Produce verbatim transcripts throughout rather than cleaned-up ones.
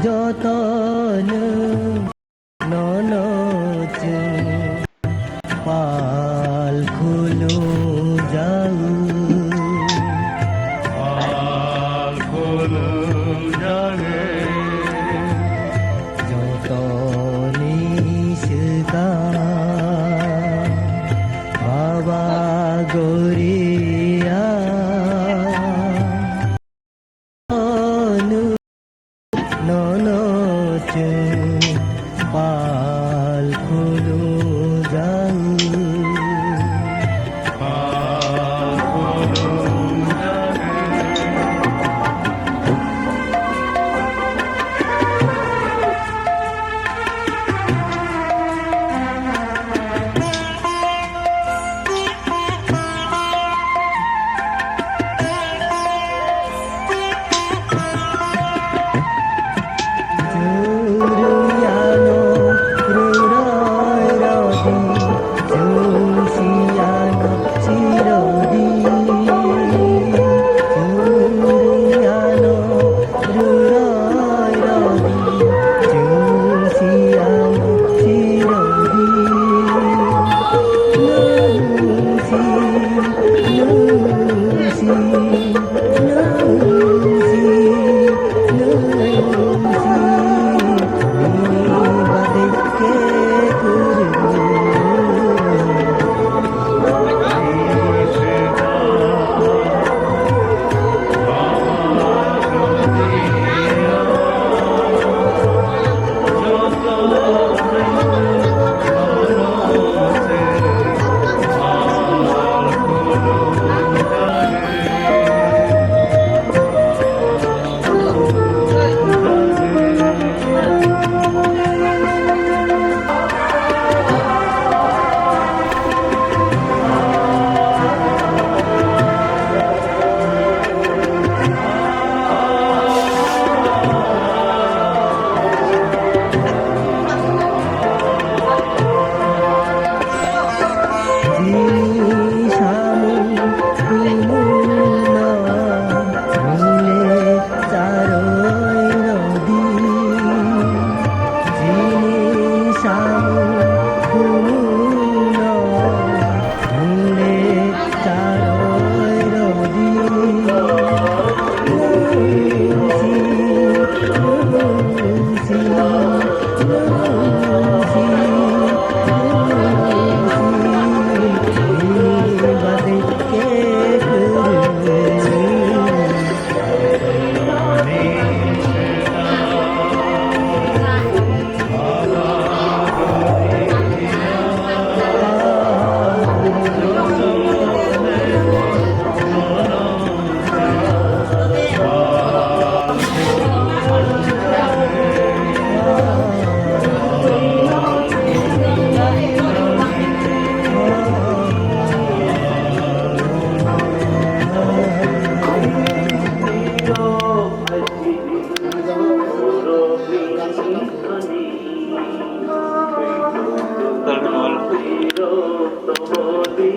Jotono nono chwng pal khulumjago. Pal khulumjago. Jotoni swkang Baba Goria. Nono chwng pal khulumjago.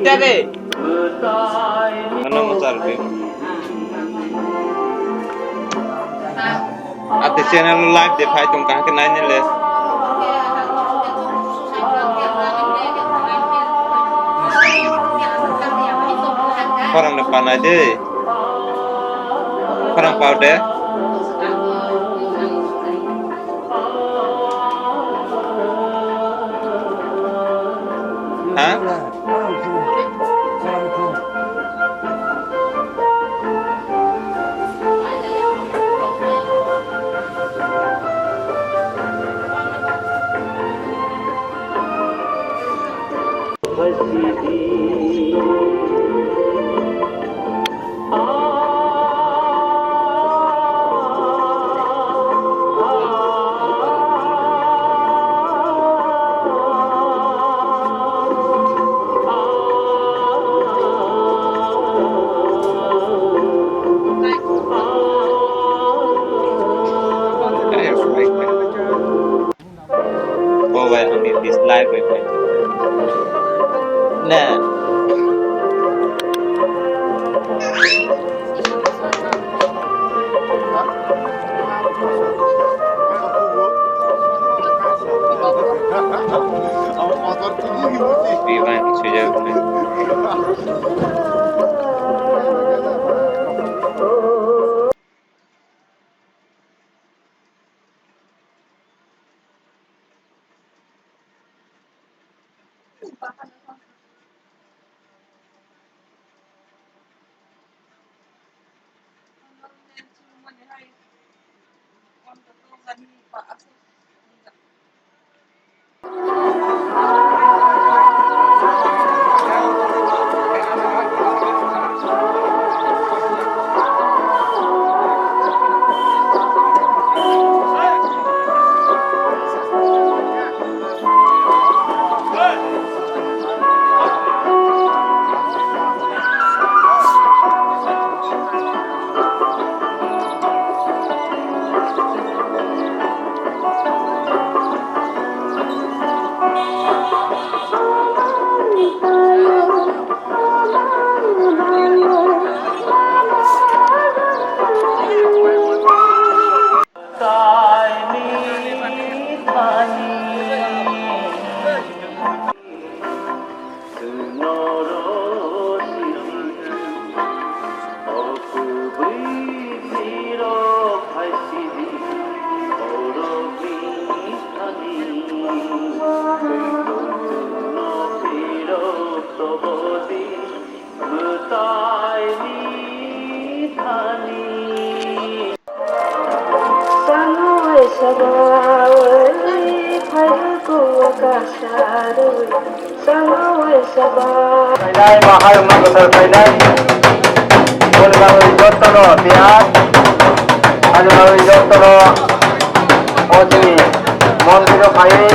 Tebe. Ano mo salbe. Ate channel live de phai tong kahke nai ne le. Khorang de panai de. Khorang pau de. Ha? Bo bai, ang ni dislike bai bai. Na. Sango saba, oi, phaibu kuwa kasarwi. Sango saba. Phainai, bahai wngma kwtal phainai. Boni bagwi jotono tiyar. Ani bagwi jotono o chini mondiro phaiwi,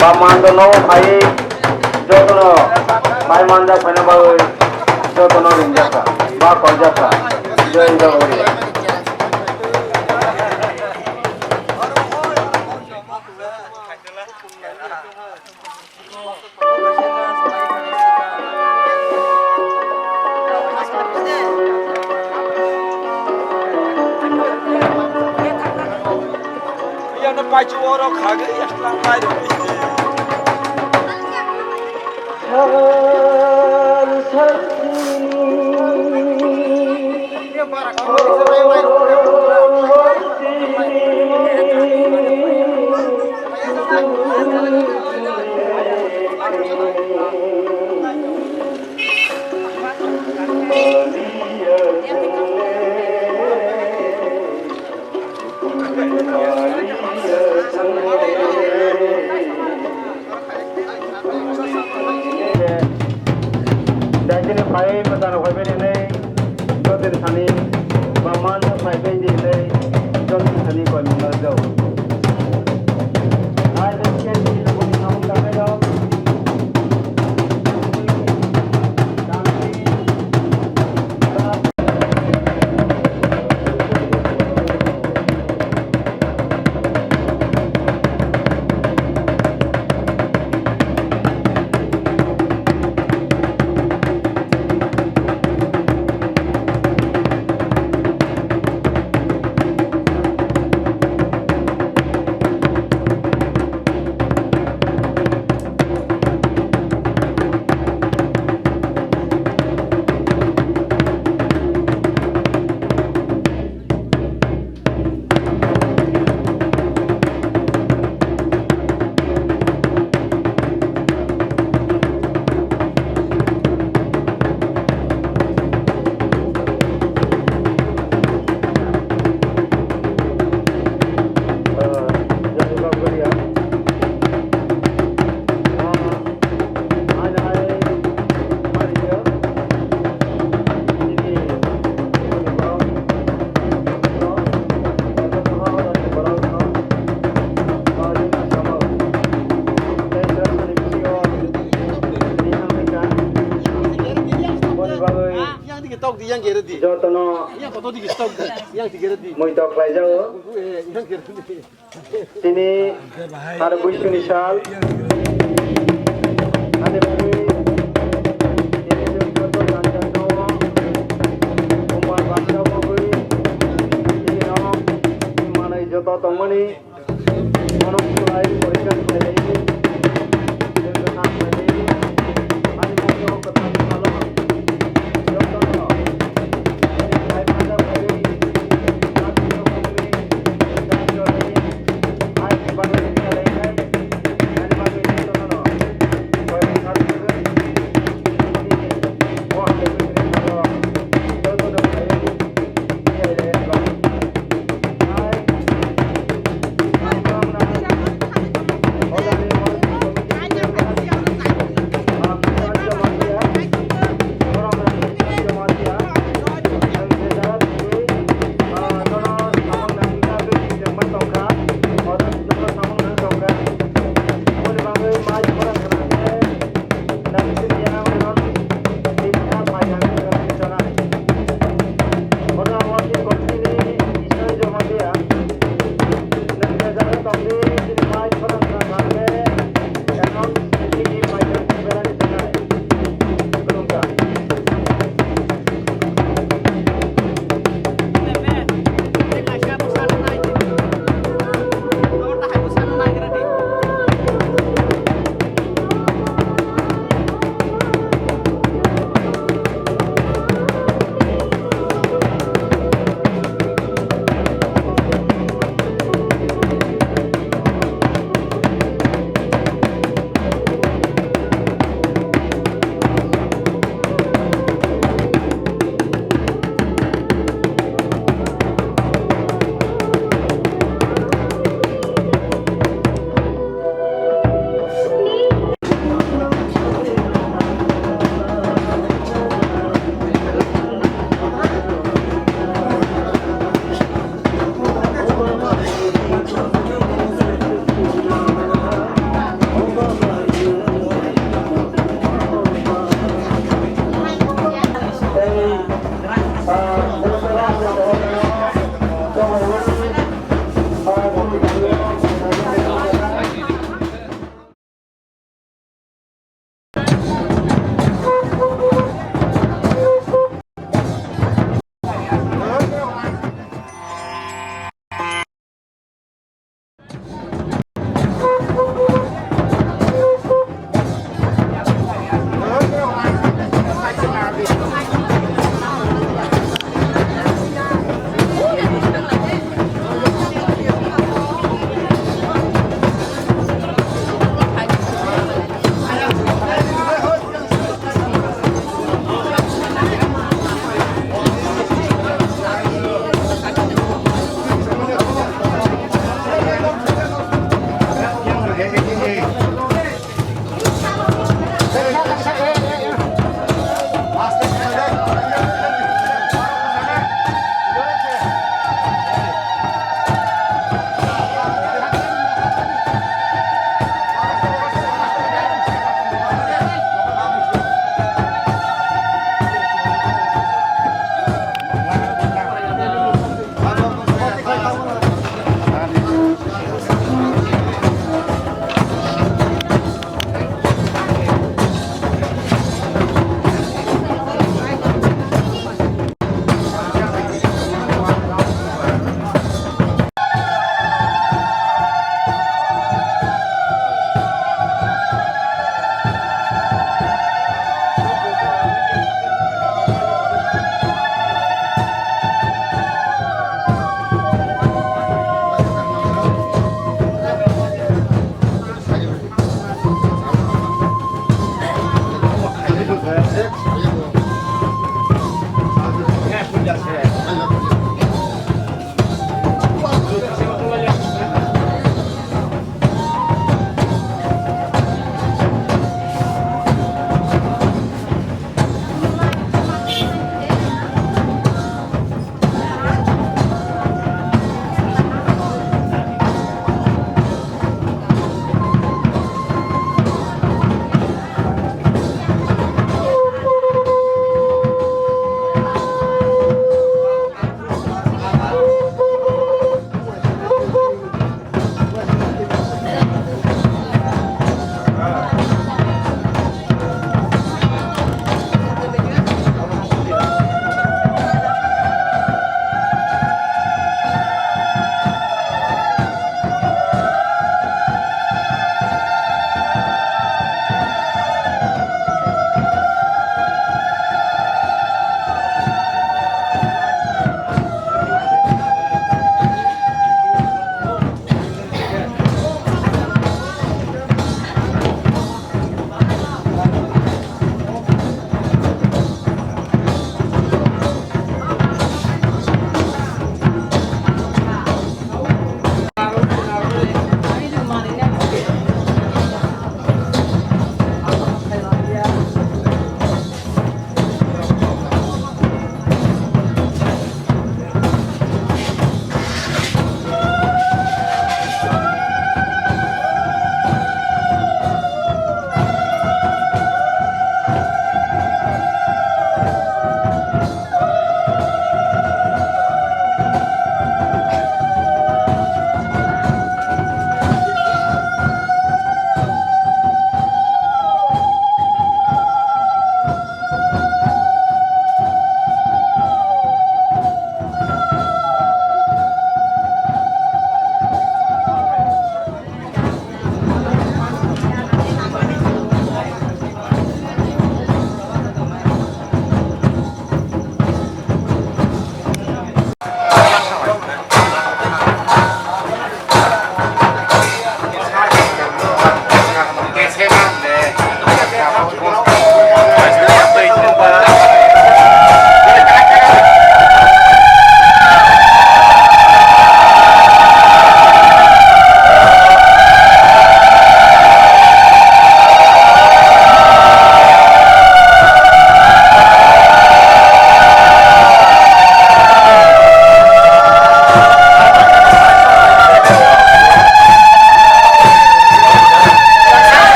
ba mando nogo phaiwi, jotono bai manjak phaina bagwi jotono ringjak kha, ba koijak kha. Jai Jagabari. Yang na pachu oro khagwi yang lang lai. Daitini phai mwchang rok phaibai rinai, jotoni thani ba mansa phaibai rinai, jotoni thani koi mwnga rwjak. Hai bwskango chini logoni samung tangnai rok. Jotono muitok khlaijago. Tini aro buisuni sal. Ani bagwi tini chwng joto jani jani tongo. Buma baksa bagwi tini no manwi joto tongmani. Bono khlai porikha khlainai. Chwng kwthang khlainai.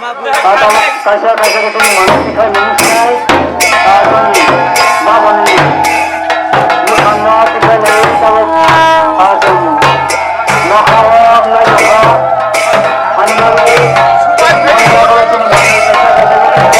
Kaisa kaisa rokomni manwi tikhai mwnwi sinai, ah, chwng baboni mwkhangno tikhai lai tabuk, ah, chwng nokhao nai nokha, ani bagwi, ani bagwi chwng manwi kaisa kaisa rokomni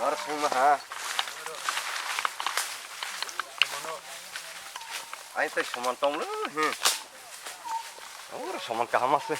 Ar sungma ha. Ai tai soman tong lo, hmm. Oro soman kaham ase.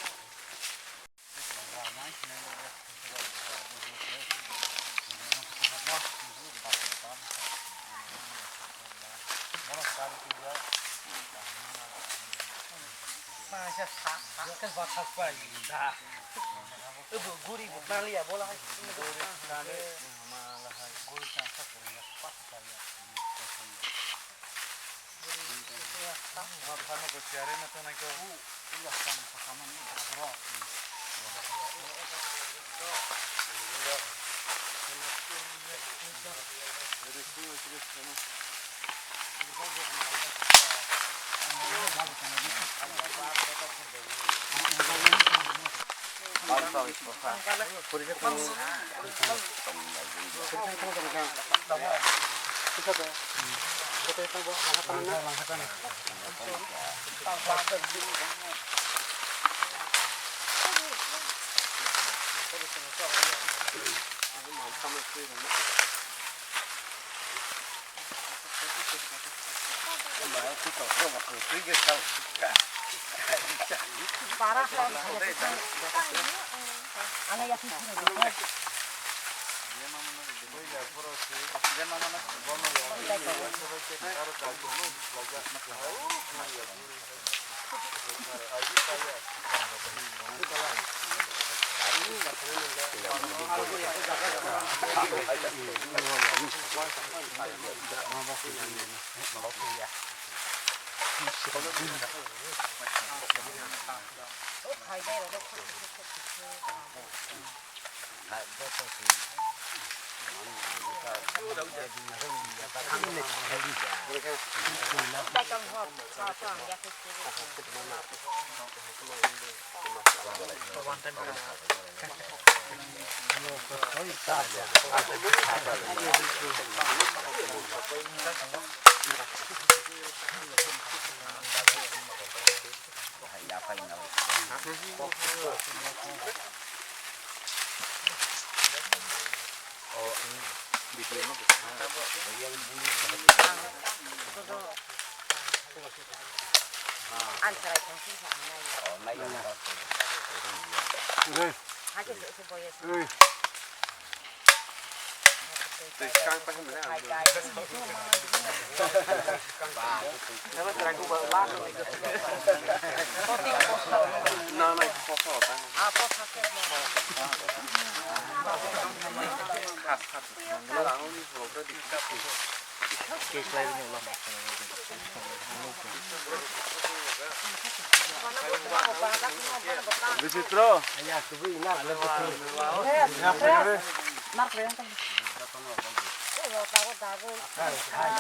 Bisitro.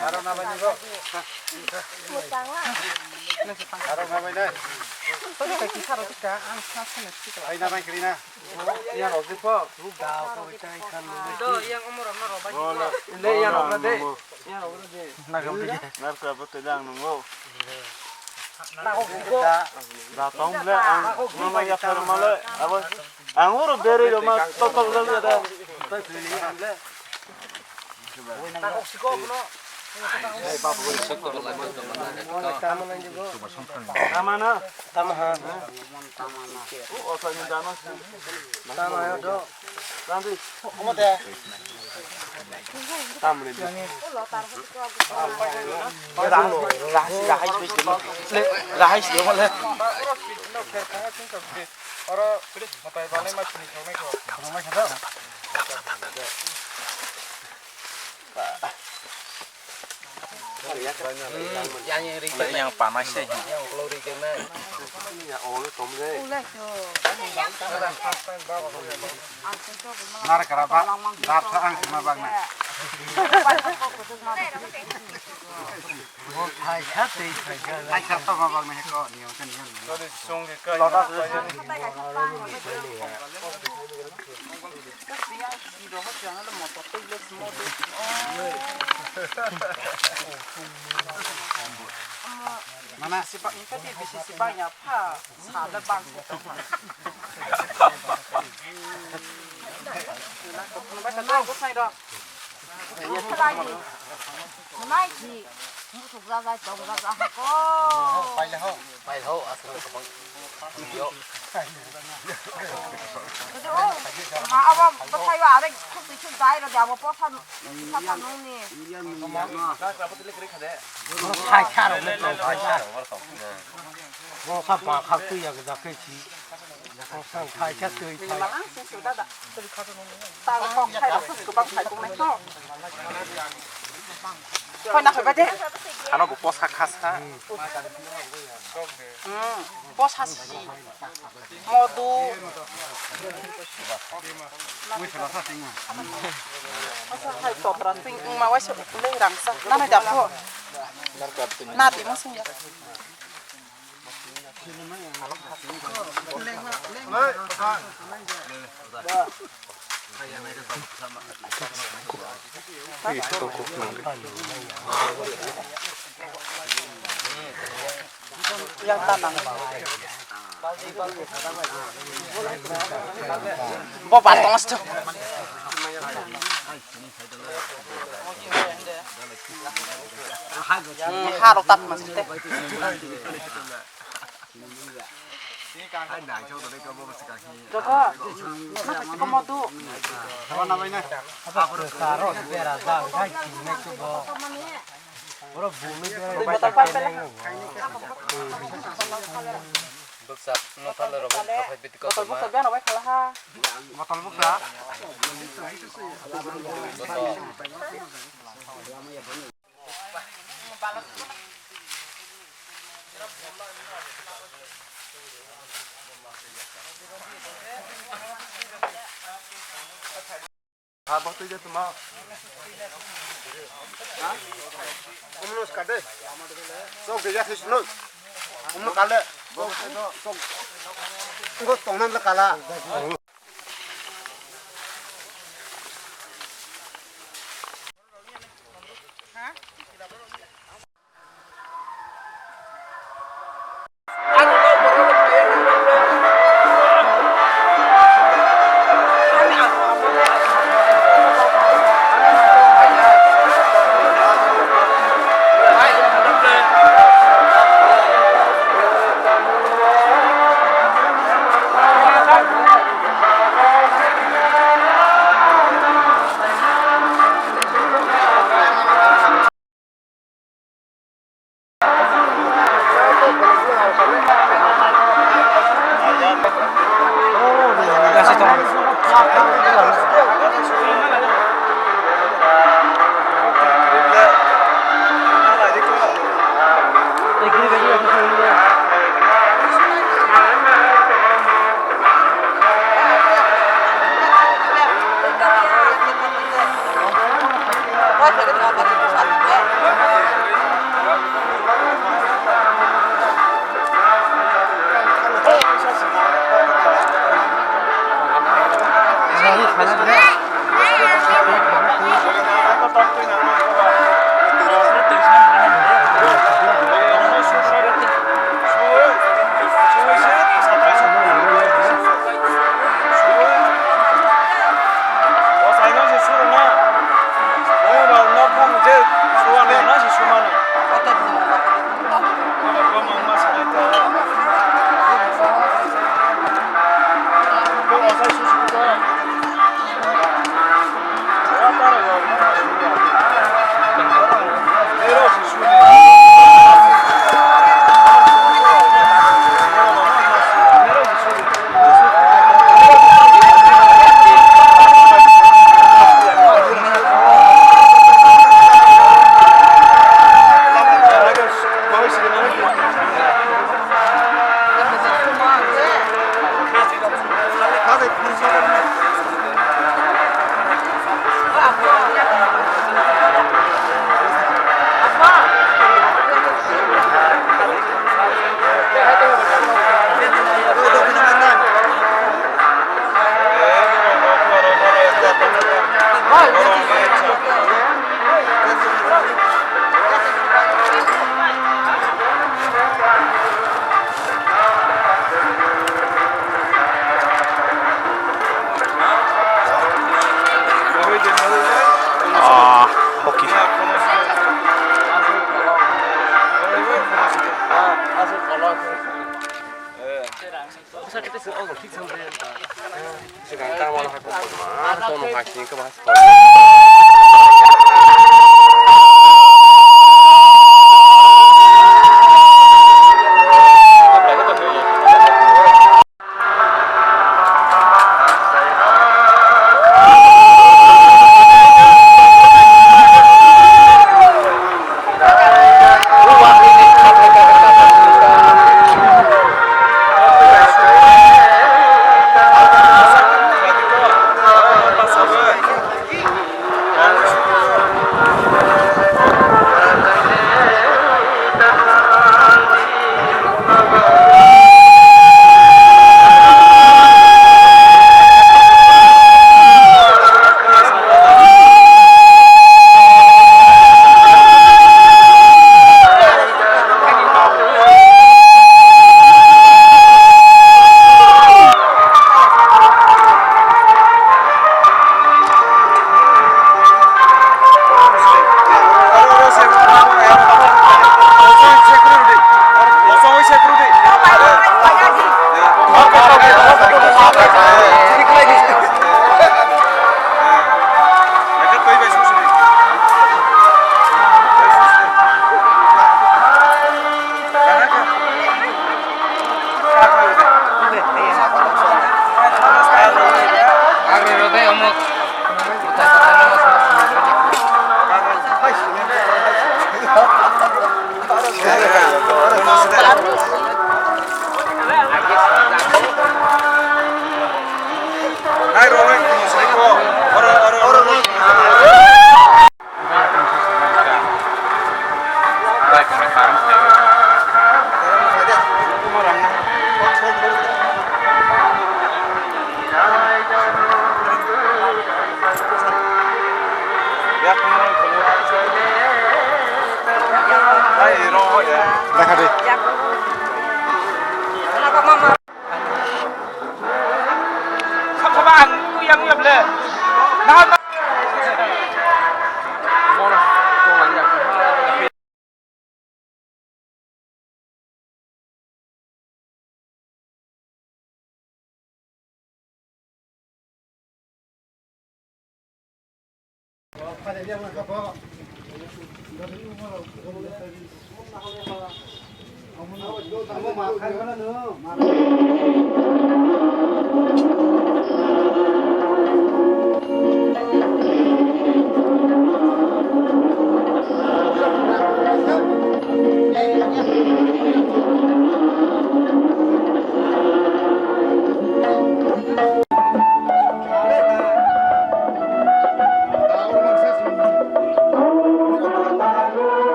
Aro na bai ni bo. Aro na bai nai. Ai na bai kri na. Yang rok di po. Do yang umur rok na rok bai. Bo na. Le yang rok na de. Yang rok na de. Nagam di. Narka bo te jang nungo. Da tong ble ang mama ya phar male abo ang oro beri ro ma to to ble da. Tama na. Tama ha. O sa ni dano. Tama ya do. Nandi. Omo de. Tamni. Oro matai balai ma chini thoknai kho. Yang panai se. Nar kara ba, dar sa ang sima bang na. Bo thai kha tei thai kha. Thai kha to ma bang na he ko, niyo kan niyo. Lota. Mana sipa, bisi sipa ya pha, sa le bang. Nai si, mutuk jajai tong jajai ko. Paila ho, paila ho, asal ko bang. Yo. Ma abo bwthai ba are khuk twi khuk dai ro de abo posa saka nung ni. Sai sa ro mo sai sa ro. Mo sa ba khak twi ya ga ke si. Mo sa sai sa twi sai. Ano bo posa khasa. Posa si. Modu. Posa hai topra ting ma wai se le rangsa. Nana da pho. Na ti mo sing ya. Bo ba tong sto. Haro tat mas te. Joto, no, komo tu. Saro bera da, gai, gai, gai, bo. Bwsa no thale rok bai kha phai biti ko. Botol bwsa beno bai khala ha. Botol bwsa. Ha, bo twi de tuma. Ha? Umno skade. Sok de ya khisno. Umno kale. Sok. Ngo tongnan la kala. Ah, hockey. Swkang tamo hai kok ma, tono hai sini kebo hai.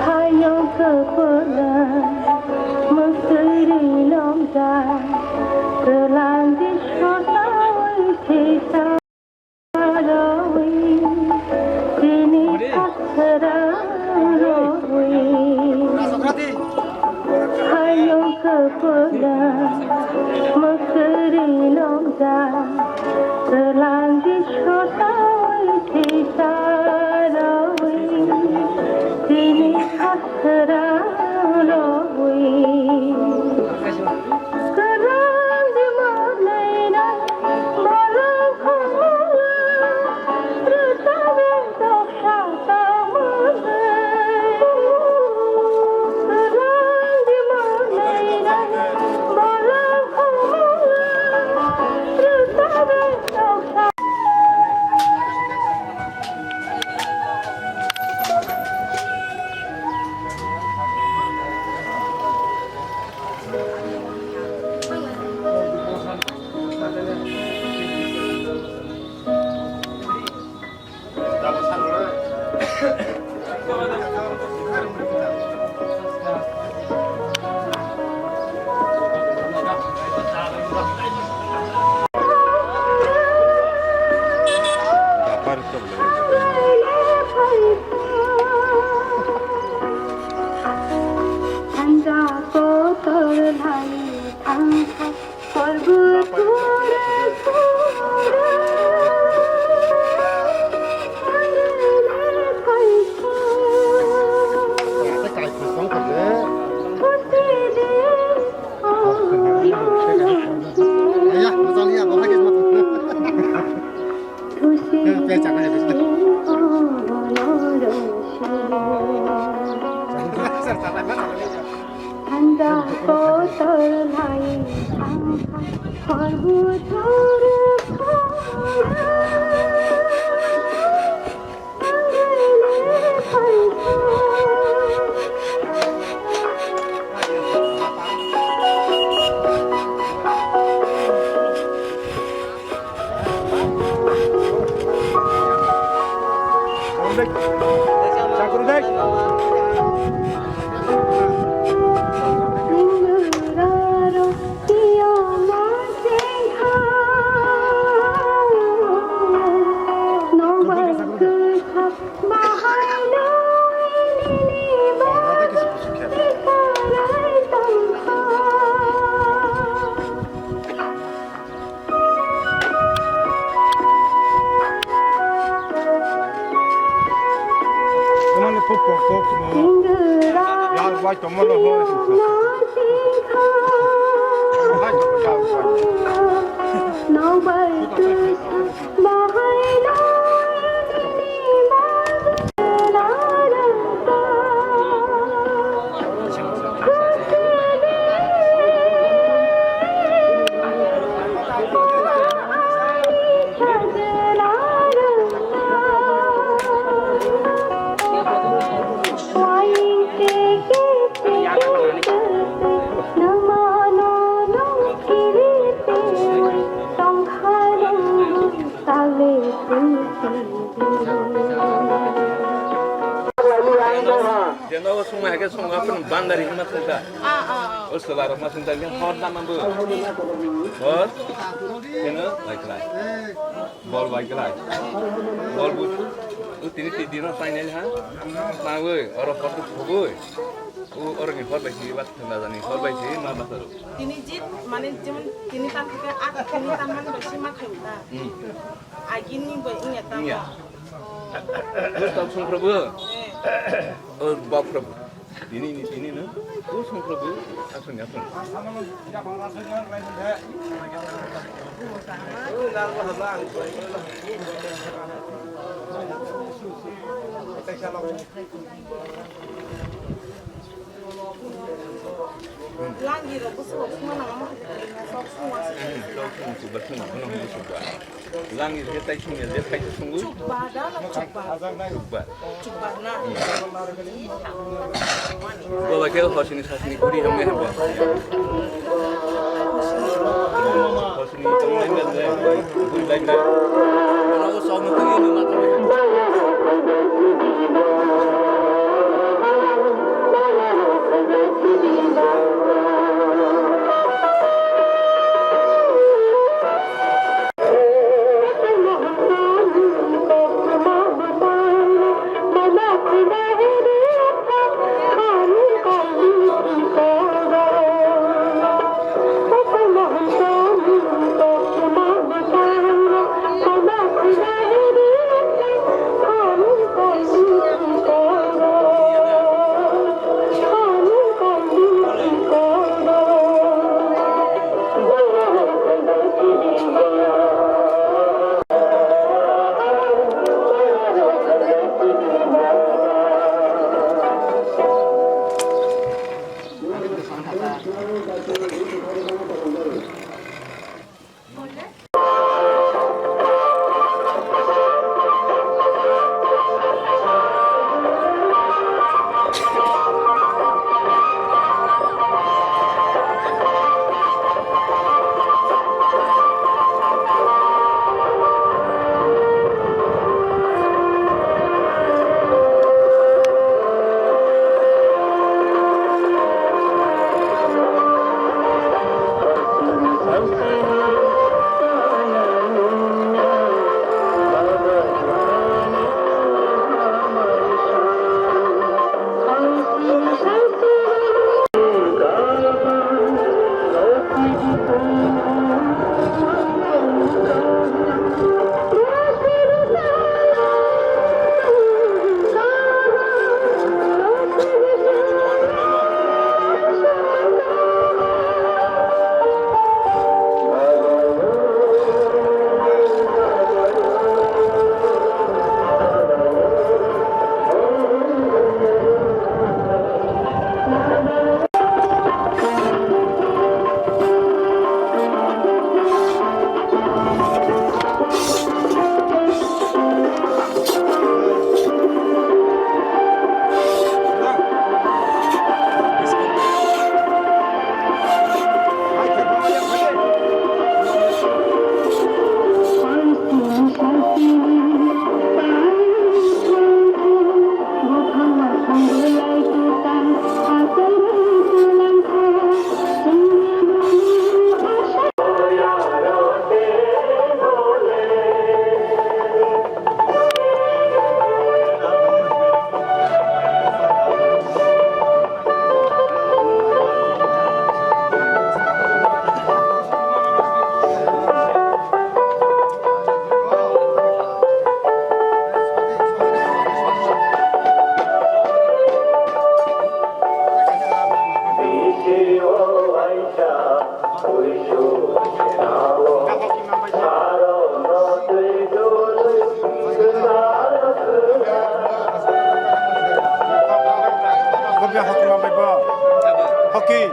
Hayung kepala meseri lomda, telanjut sotawai cita rawi, sini asra rawi. Hayung kepala meseri lomda, telanjut sotawai cita rawi, sini asra rawi. Kerang di manai nai, balang khumala, rutabe toksa tamale. Kerang di manai nai, balang khumala, rutabe toksa. Tomani pok pok pok no. Yar bai tomo no ho. Hai, yar bai. Jeno songma hake songma pun bandari hima songta. Ah, ah, ah. O sola rok ma songta, ni hor da mambu. Hor? Keno, lai khlai. Bol bai khlai. Bol bu. U tini ti dino final ha. Nangwi, oro hor tu khoboi. U oro ni hor bai si bat thanda jani, hor bai si ma bat. Tini jit, mane jemon tini tan theke at tini tan mane bai si ma khai uta. Hmm. Agini bai inya ta. Inya. Tok song Prabhu. Eh. O Bap Prabhu. Ini, ini, ini, no? O song Prabhu. Asun, asun. Langi rok busu rok suma nang ma sok suma. Hmm, sok sung, subar sung, kono hum subar. Langi je tai sung je tai sungu. Chukba da na chukba. Chukba. Chukba na. Bola ke hosini sasini guri hamne habo. Hosini tong lai lai lai. Guri lai lai. Bola ko sok no tong ni ma tong. Oke.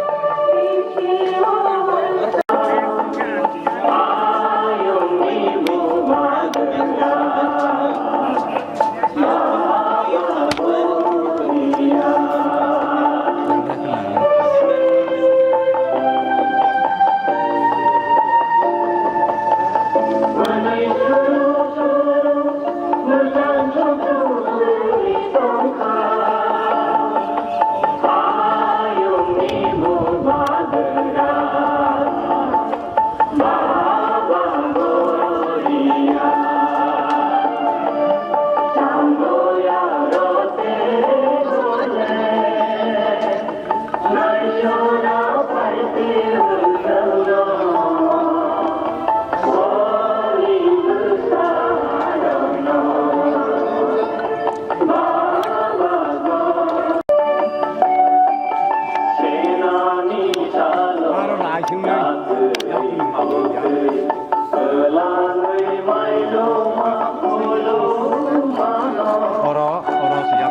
Oro, oro siya.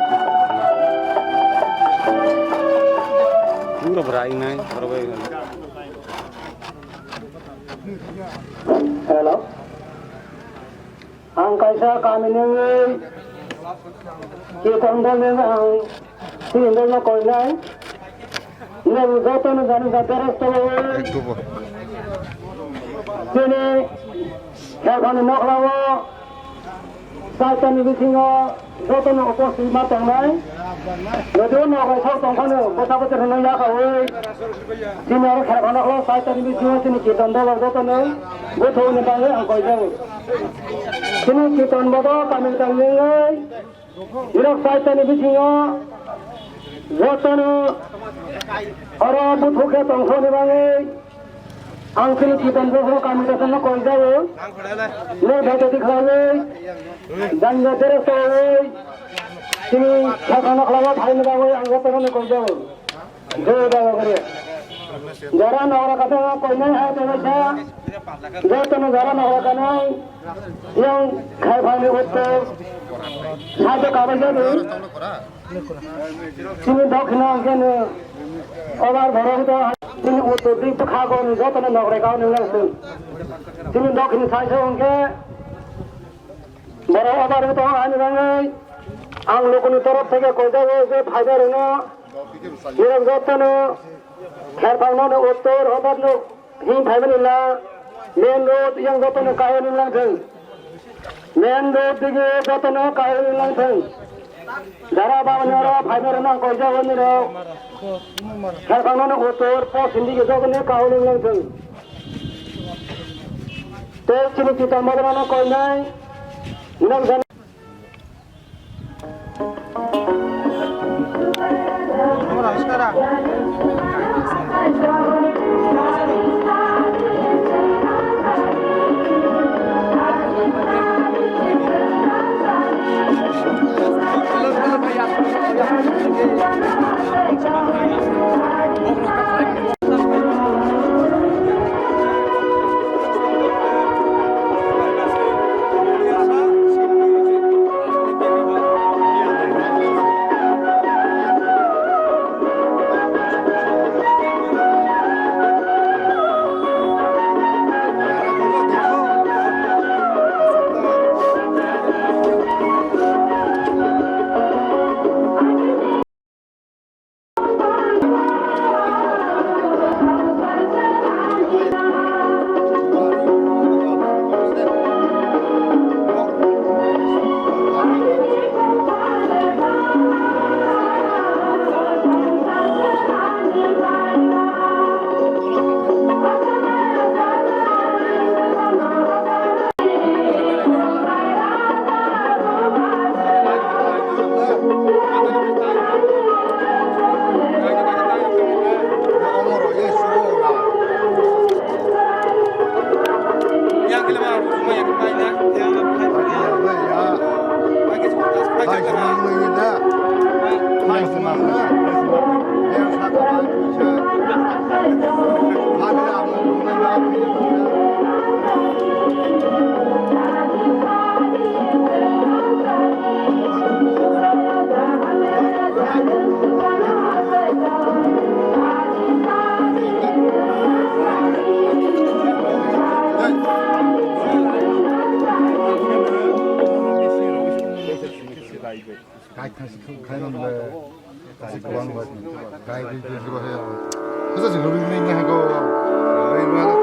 Pura berai nai, oro bai. Hello. Ang kaisa kami nungwi, Ketan dol nungwi ang tini dol no koinai. Nung joto no jani jani beres tongwi. Tini Kherphang ni nokhla o, Saitani bisingo jotono uposthit ma tongnai. Joto nok rok sok tongphano bwsa bwsa rwno yakaui. Chini oro kherphano o Saitani bisingo chini Kirtan dolo jotono buthumni bagwi ang koijago. Chini Kirtan bodo kami tangwi nirok Saitani bisingo jotono oro buthu khe tongthokni bagwi. Ang chini Kirtan bokhorok kami kaisa no koi jago. Nai bhai tadi khlaiwi, janja dress tongwi, chini sakha no khlaiwi phaini bagwi ang jotono no koi jago. Jai Baba Gare. Jara nagra kata koinai hai tongwi sa, jotono jara nagra kanai, yang khai phaini uttor, sajo kabai jago. Chini dokhino hwnkhe no obar borok to chini uttor dik bwkhago ni jotono nokre kao nung lang sung. Chini dokhini side o hwnkhe borok obar to ani bagwi ang lukuni torof theke koijago je phaibai rwno nirok jotono kherphang no uttor obar no. Him phaimani la main road yang jotono kahini langthang. Main road digi jotono kahini langthang. Jara bangni oro phaimani nang koijago nirok. Kherphang no uttor poschim digi jotono kahini langthang. Tei chini Kirtan bokhorok no koinai nang Kai thang si khai lam le. Kasi kuang ba. Kai di di di ba ya. Hasa si lori ni na go. Lori ma na.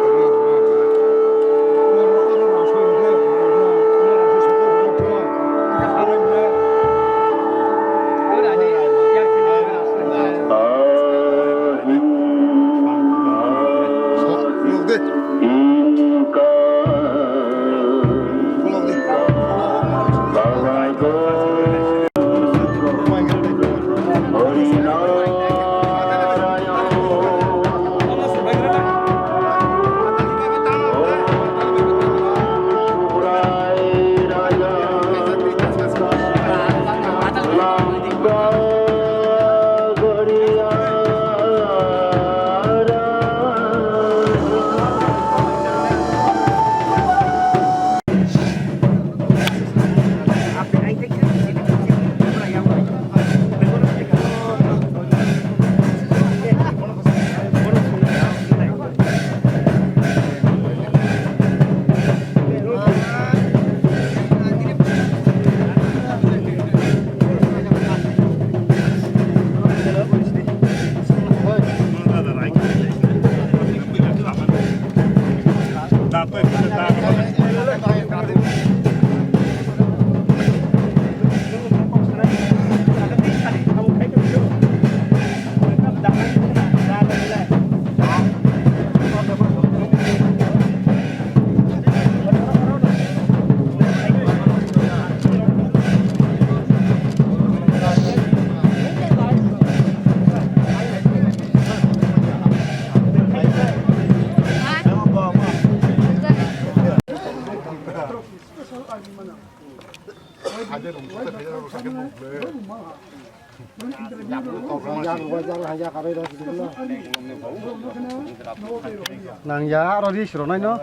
Nang ya aro ris rwnai no.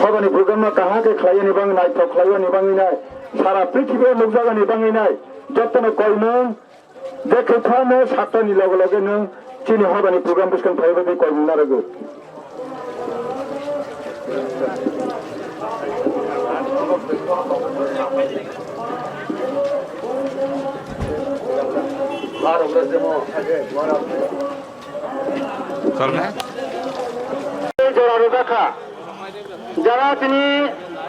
Habani program no kaham khe khlaiya ni bangwi nai, thok khlaiya ni bangwi nai, sara prithibi o nukjaga ni bangwi nai, jotono koimung, je khe phano saktani loge loge nwng chini habani program bwskang phaiwi bagwi koimung narwgo. Jora rwjak kha. Jara tini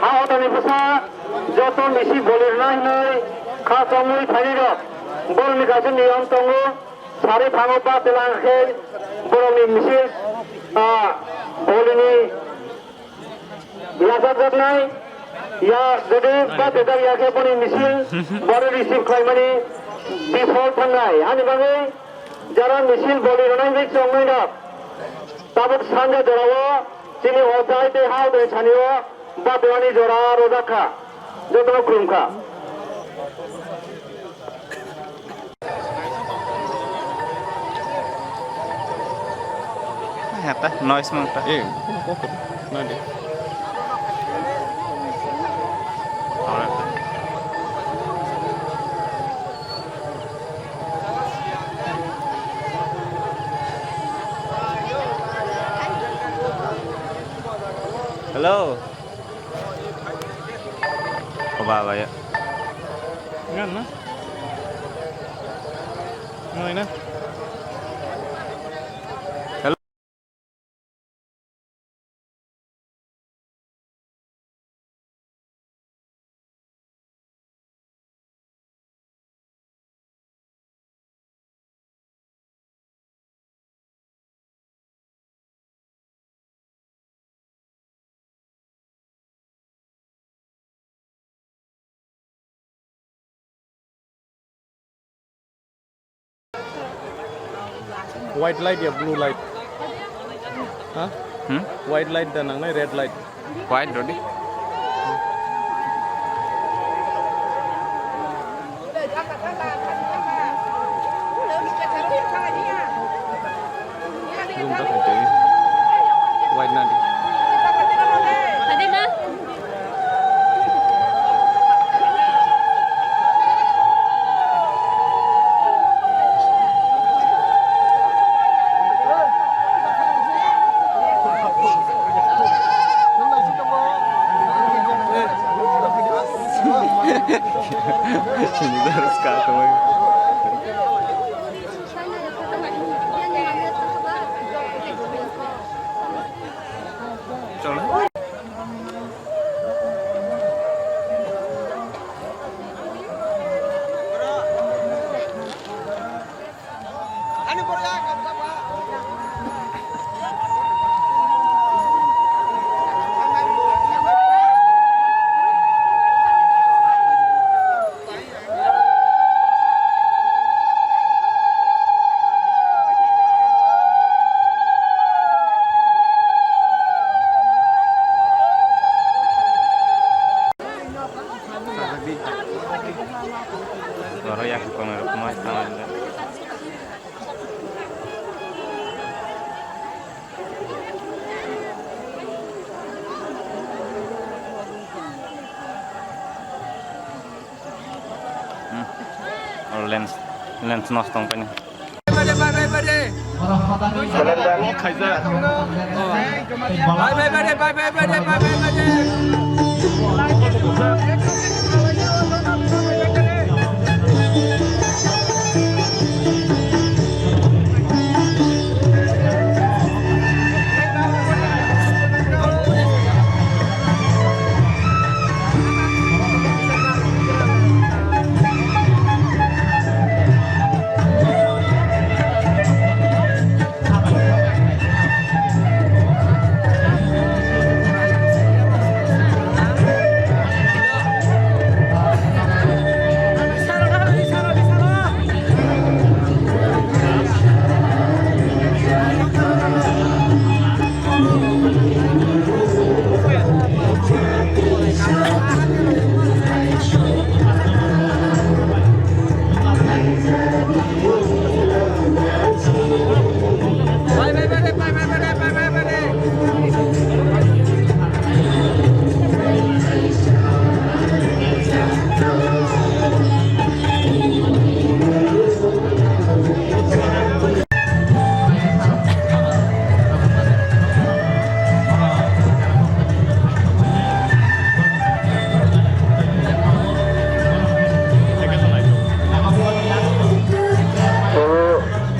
ha hotani bwsa joto misi boli rwna hinwi kha chongwi phainai rok. Borokni kaisa niyom tongo, sari thango ba twlang khe borokni misi, ah, bolini yachakjaknai, ya, jodi ba tejak ya khe boni misil boro receive khlaimani bifol thangnai. Ani bagwi jara misil boli rwnai bai chongmai rok tabuk sanja jorao chini ochai tei ha ochai sanio ba dewani jora rojak kha. Jotono khulum kha. Hata noise mang ta. Eh, kok nadi. Hello. Oba, oba, ya. Ngan na? Ngai na? Hello. White light ya blue light? Ha? Hmm? White light da nangnai, red light? White rodi. Room ta khaitwi. White nani. Sini terus kak teman. Oro yak kono rok mai tangla. Hmm. Oro lens, lens nosto wngkha ni. Calendar.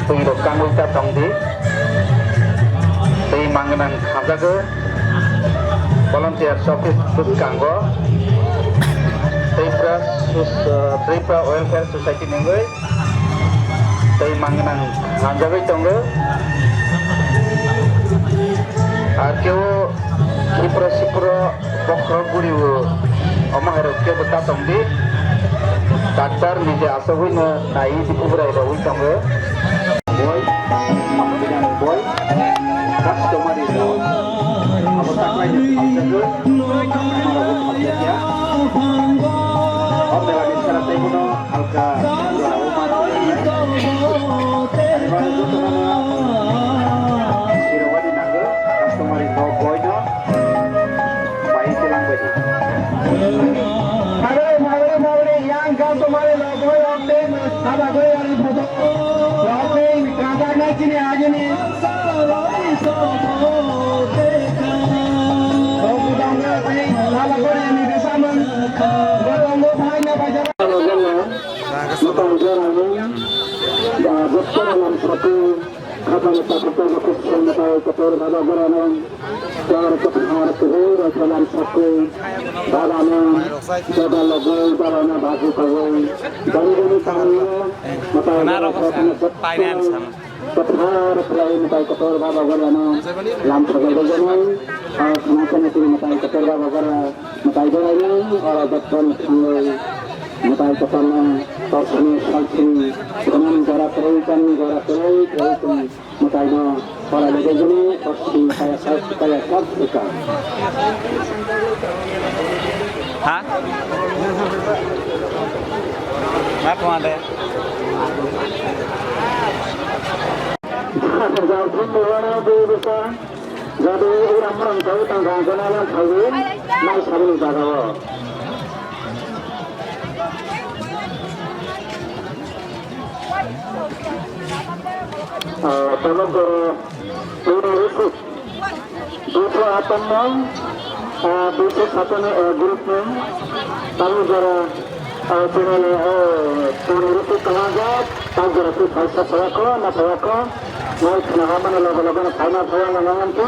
Twi rok kangwi ta tong di. Twi mangnang khajago. Volunteers office bwskango Tripura Sus-, uh, Tripura Welfare Society nungwi tei mangnang hamjagwi tongo. Ar kebo Tripura Sipuro bokhorok guri o omo hai rok kebo ta tong di. Doctor ni je asogwi no nai di kubrai rogwi tongo. Boy, boy, customary law. Abo taklai ni phaljago, amo rogo phaljakya. O mela ni sara tei bono halka jora o ma tongya. Ani bagwi joto no sirowadi nango, customary law boy no. Bai se langbai di. Phagwi, phagwi, phagwi, yang kau tomare logoi rok tei sabagoi ari photo. Rok tei kajaknai chini agini. Kwthar khlai mwtai kotor ba bagorano lam sajagwi rwnai, o khna chana chini mwtai kotor ba bagora mwtai berainai, oro jottoni thangwi mwtai kotorno torsini salsini khwnani jora kwrwi, channi jora kwrwi, kwrwi chwng mwtaino ora legajani torsini kaya sak, kaya sak swkang. Ha? Ma tong ade. Jadi orang orang tahu tentang kenalan tahu, mai sabun jaga. Ah, tamo jora, ini rusuk. Duiso atanno, ah, duiso satano, ah, group ni. Tamo jora, ah, channel, ah, channel rusuk kaham jak, tamo jora tu phaisa phayakho, na phayakho. Nai khna hamani logo logo na phaina phaya na nangan tu.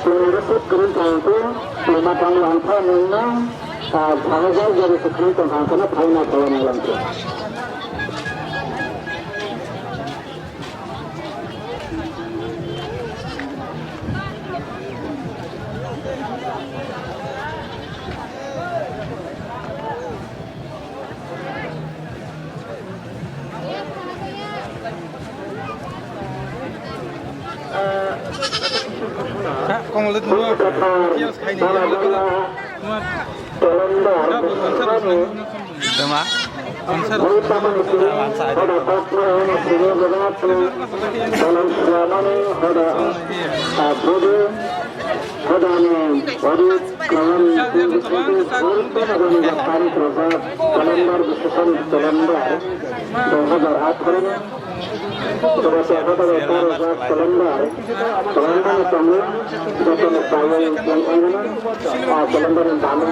Channel rusuk green thang tu. Lama thang lang pha nung nang. Ah, phai jak jora tu khna tong hang kana phaina phaya na lang tu. Kongole tungma. Yes, khaini. Tuma. Tuma. Answer. Answer. Calendar. Calendar. Calendar.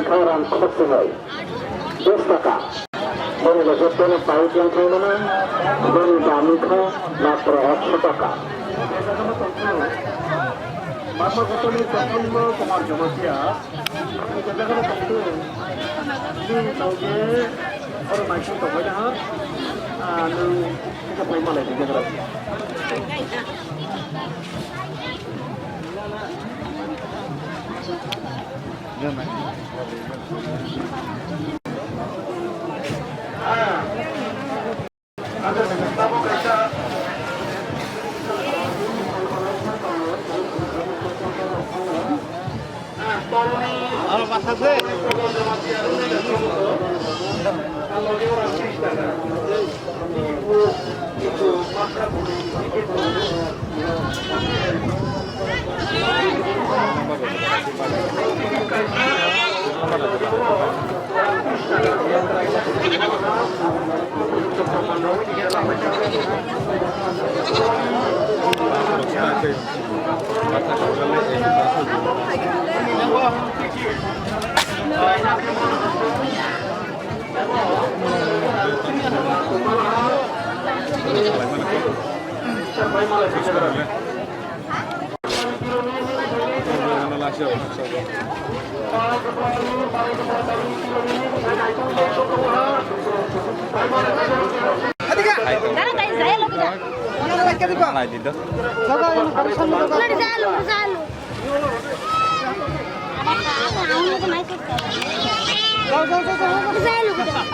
Calendar. Dos taka. Boni bo jotono pai tlang khaimano, boni dam wngkha matro ekso taka. Mama gotoni tongthangbo Kumar Jamatia. Ang kajagano tongthung. Chini tongkhe oro maising tongbai naha. Ah, nwng kisa pai malai tongjagra.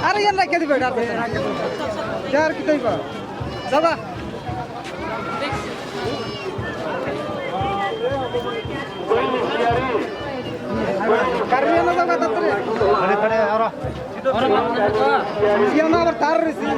Are yan rakhe dibe, yar kitoi ba. Jaba. Karri ano jaga tatri. Khade, khade, aro. Aro, aro, aro. Siya na abar tar risi.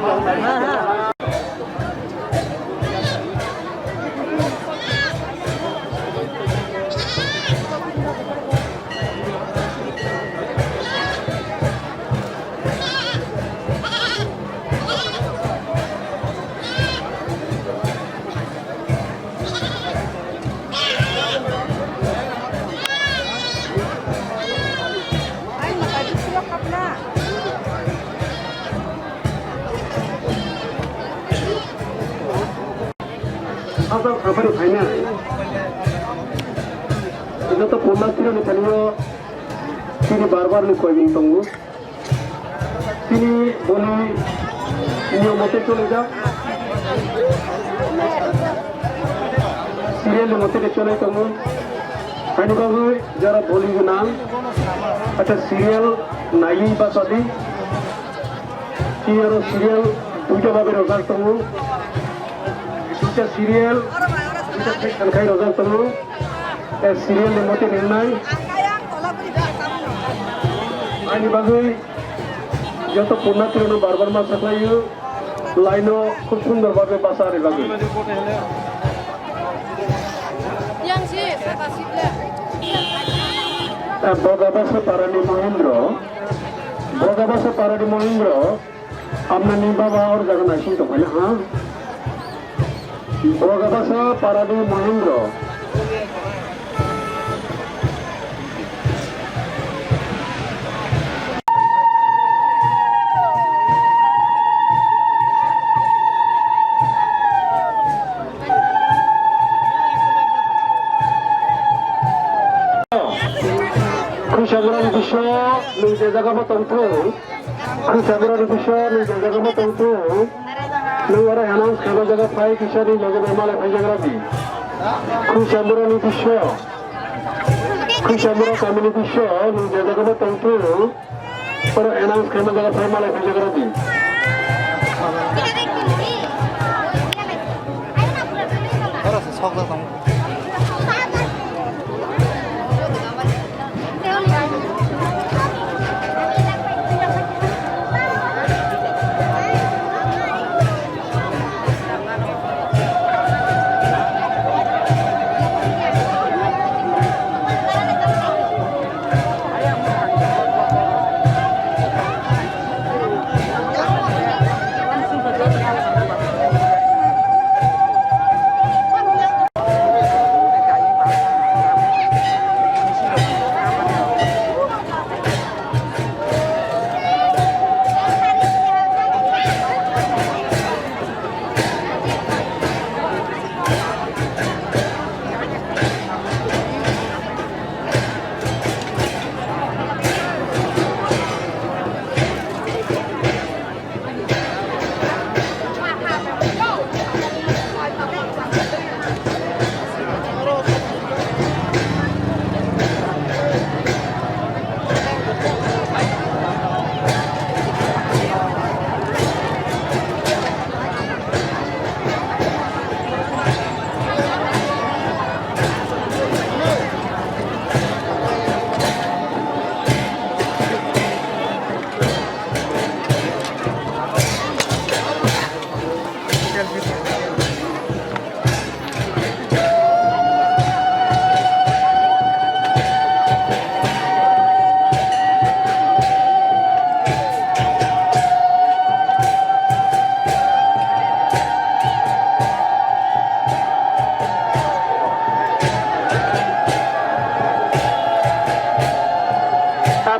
Hajak safari phainai. Joto Purna Tironi thani o chini barbar ni koimung tongo. Chini boni niyom mote chole jak. Serial ni mote de chole tongo. Hani bagwi jara boli gwnang, acha serial naiwi bachadi. Chini aro serial duita babe rojak tongo. Duita serial, duita section khai rojak tongo. E serial ni mote ringnai. Ani bagwi joto Purna Tironi barbar ma saklaio. Laino khub sundor babe basa ari bagwi. Yang si, kata si, Eh, Bogabasa Parani Mohindro. Bogabasa Parani Mohindro. Amnani baba or jaga naising tongphai na, ha? Bogabasa Parani Mohindro. Khwisabrani bisio nung je jaga bo tongthung. Khwisabrani bisio nung je jaga bo tongthung. Nung oro announce khaima jaga phai kisa ni loge bai malai phai jaga di. Khwisabrani bisio. Khwisamura kamini bisio nung je jaga bo tongthung. Oro announce khaima jaga phai malai phai jaga di. Oro se sok jak tong.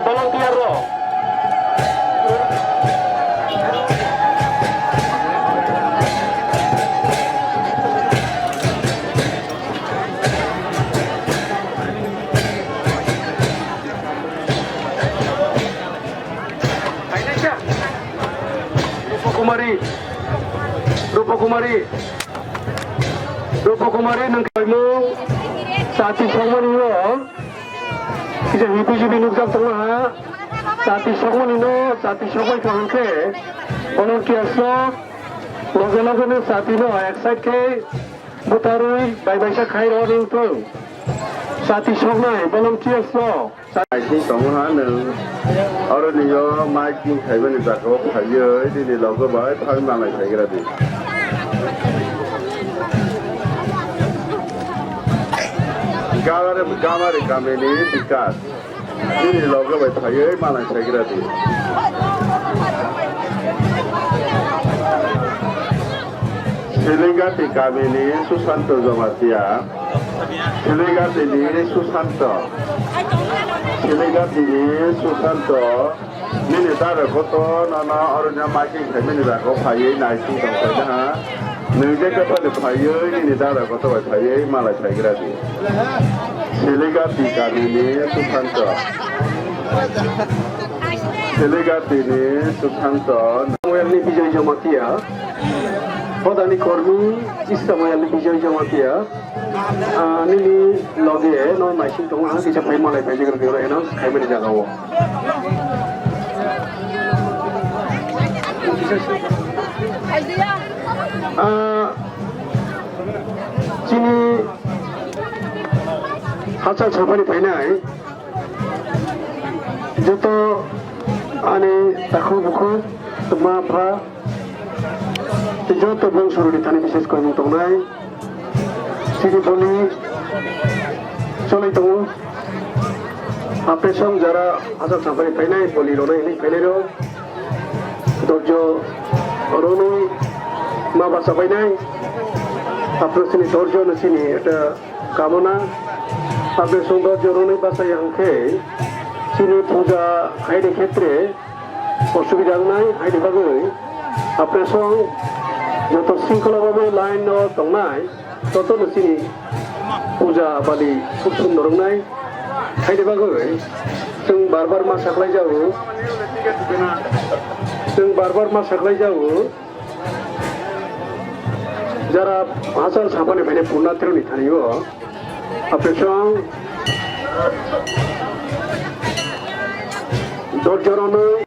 Volunteer rok. Rupa Kumari, Rupa Kumari, Rupa Kumari, nang kaimung sati songmani o. Kisa hipi jibi nukjak tongma ha, sati sokmani no, sati sokmai kaham khe, volunteers no, loge loge no sati no, ek side khe, butarwi, bai baisa khai rw ning thung. Sati soknai, volunteers no. Sati sing tongo ha nwng, oro ni yo miking khaimani jaga o phaiwi, nini loge bai phai malai khaigra di. Gamari, Gamari kamini Bikas. Nini loge bai phaiwi malai saigra di. Siligati kamini Susanto Jamatia. Siligati ni Susanto. Siligati ni Susanto. Nini dara koto nono orono miking khaimani jaga o phaiwi naising tongkhaina ha. Nwng khe kwthani phaiwi nini dada kotor bai phaiwi malai phaigra di. Seligati kamini Susanto. Seligati ni Susanto. Samuel ni Bijoy Jamatia. Hodani Kormi Israel ni Bijoy Jamatia. Ah, nini loge no naising tongo, ang kisa phai malai phai jigir biro announce khaimani jaga o. Ah, chini hachal saphani phainai joto ani takhuk bukhuk, ma pha, tei joto bongsorokni thani bises koimung tongnai. Chini boli cholai tongo. Apesong jara hachal saphani phainai, boli ronai hinwi phainairok. Dorjo ronwi ma bacha painai. Apro chini dorjo no chini eta kamona. Apesong dorjo ronwi bachaya hwnkhe chini puja khaini khetre osubida wngnai, haini bagwi apesong joto sringkhola bagwi line o tongnai, jotono chini puja bali khub sundor wngnai, haini bagwi chwng bar bar ma saklai jago, chwng bar bar ma saklai jago. Jara hachal saphani phainai Purna Theroni thani o, apesong dorjo ronwi.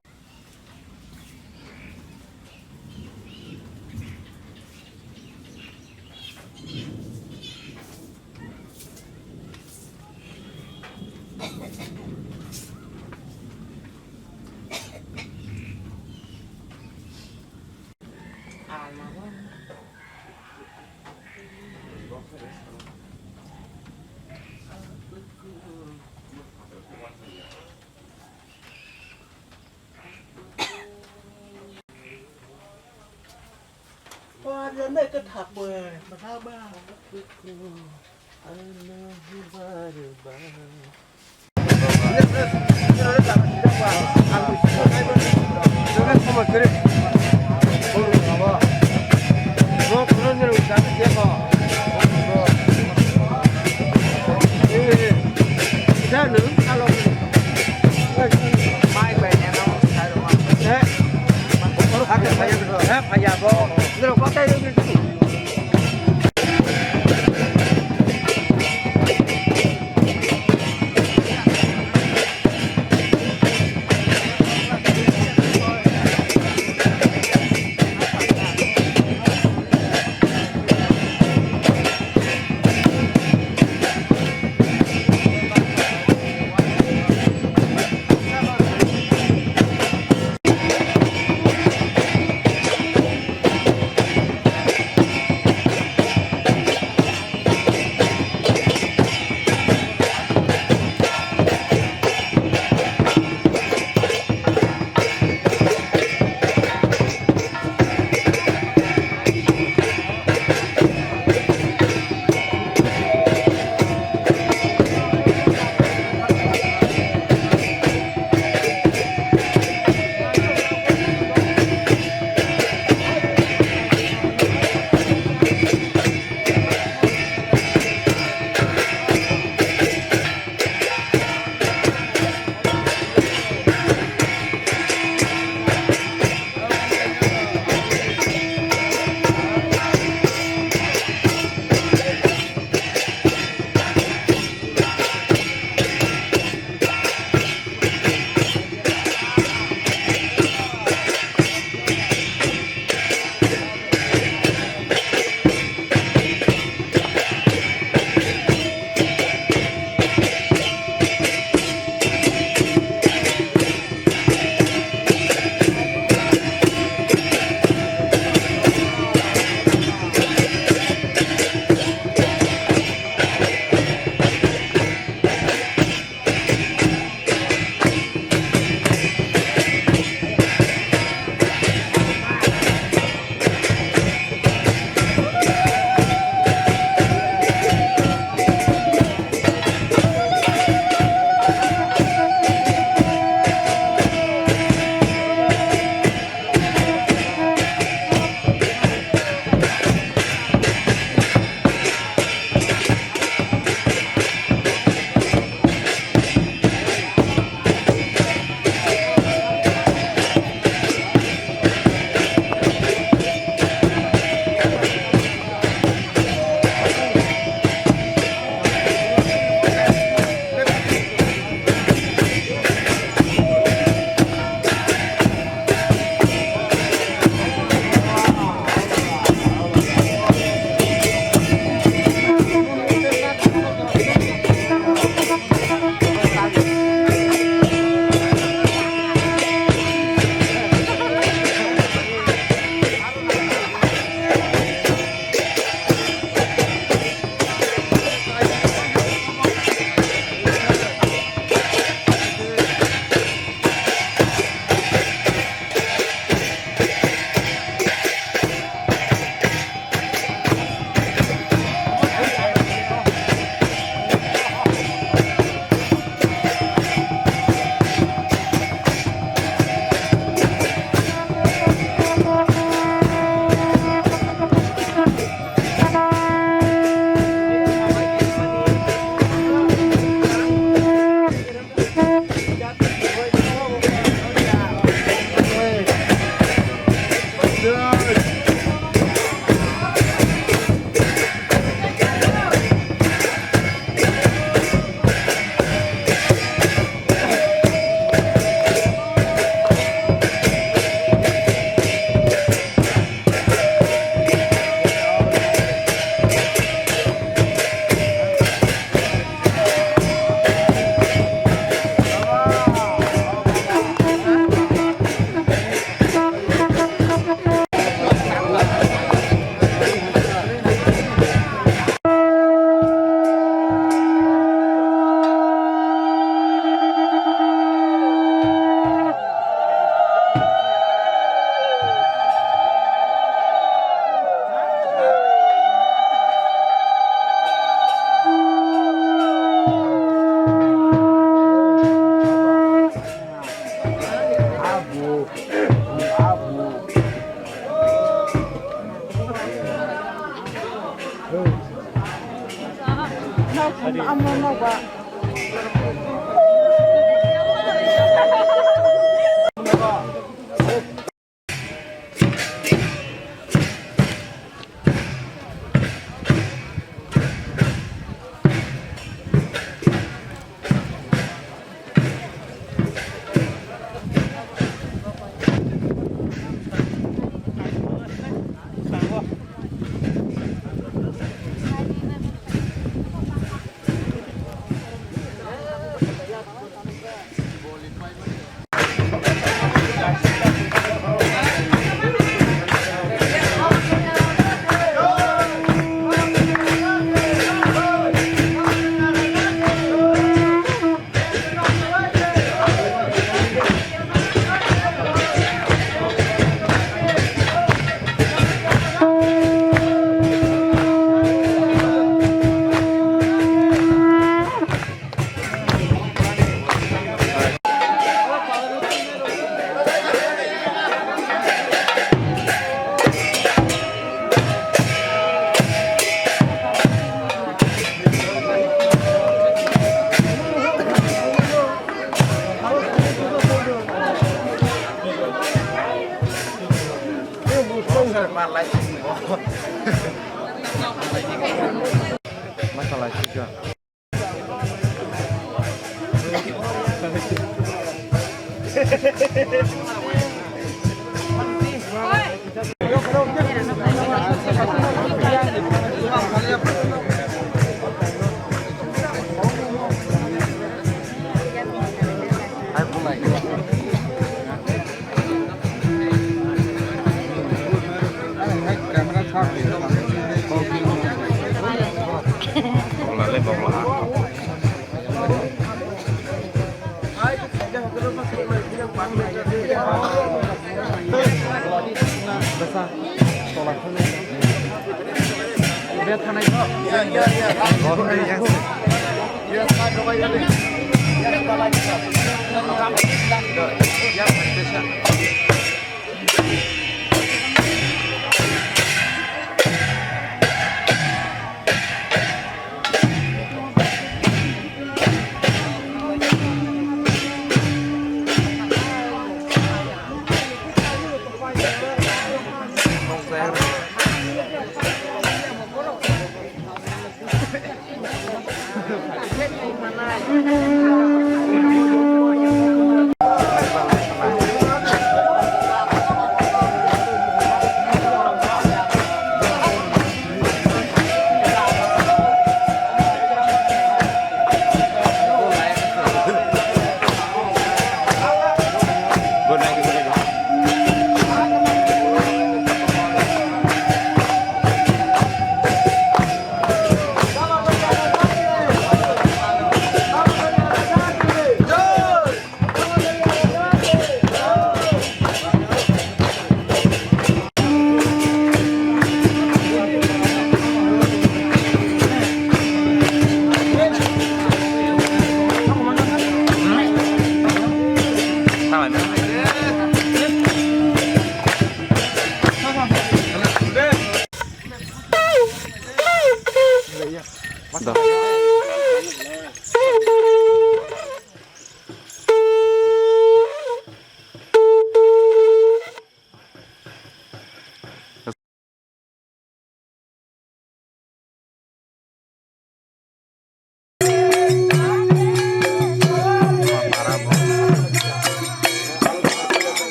Ma salai sika.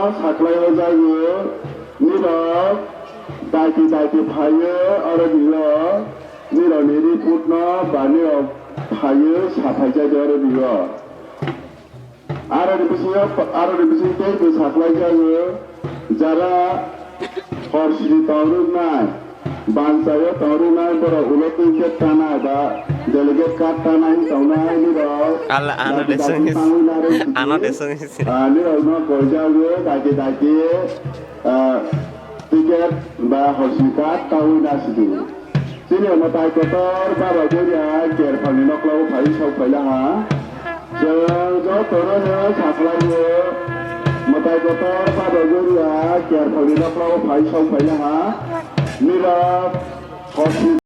Saklai o jago, nirok daiti daiti phaio, aro nirok, nirok ni report no ba nirok phaio, saphai jago aro nirok. Aro ni bisingo, aro ni bisingo tei bo saklai jago, jara hor sini tong rwknai. Banchaio tong rwnai borok ulo twi khe tanai ba delegate card tanai wng tongnai nirok. Ala, ano de songwi, ano de songwi sini. Ah, nirok no koijago daki daki, ah, ticket ba hosi card tawi na sidi. Chini mwtai kotor baba goria kerphangni nokhla o phai sok phaila ha. Chwng jotono no sakhlaio, mwtai kotor baba goria kerphangni nokhla o phai sok phaila ha. Nirok hosi